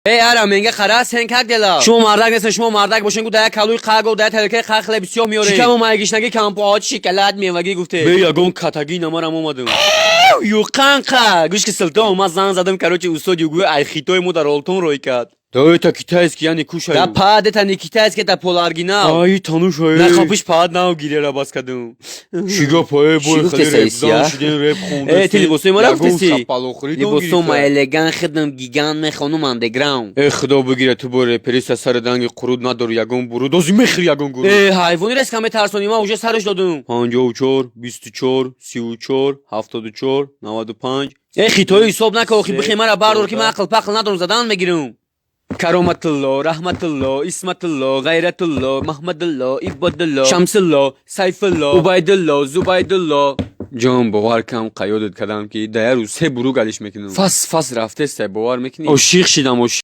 Эй, ара, менга қара, сен как дела? Шумо мардак нестен, шумо мардак бошен, гу да як калуи қаго, да як тарелкаи қа хлеби сиёҳ меорем. Шикаму майгишнагӣ кампоҳо шикалат мевагӣ гуфте. Бе ягон катагӣ намарам омадам. Юқанқа! Гӯш ки, Султон, ман занг задам, короче, устоди гӯи ай хитои мо дар Олтон рой кард. Да это китайский, я не кушаю. Да пад, это не китайский, это полуоригинал. Ай, танушай. На хапиш пад нав гирера бас кадум. Чӣ гапае, бой? Чӣ гуфте, хеле репзан Саисия? шудем, реп хонда. Э, ти либосои мара гуфтеси? Либосома Элеган хидм, гигант мехонум андеграунд. Э, худо бигира, ту бо репериста сари данги қуруд надори, ягон буруд ози мехӯри, ягон гуруд. Э, ҳайвони резка метарсонӣ, ман уже сараш додум. 54, 24, 34, 74, 95. Э, хитои ҳисоб нака, охи бихе мара бардор, ки ман ақл пақл надорам, задан мегирам. Кароматулло, Раҳматулло, Исматулло, Ғайратулло, Маҳмадулло, Ибодулло, Шамсулло, Сайфулло, Убайдулло, Зубайдулло. Ҷон, бовар кам, қаёдат кардам, ки да як рӯз се буруг алиш мекунам. Фас фас рафтеста, бовар мекунӣ? Ошиқ шидам, ошиқ.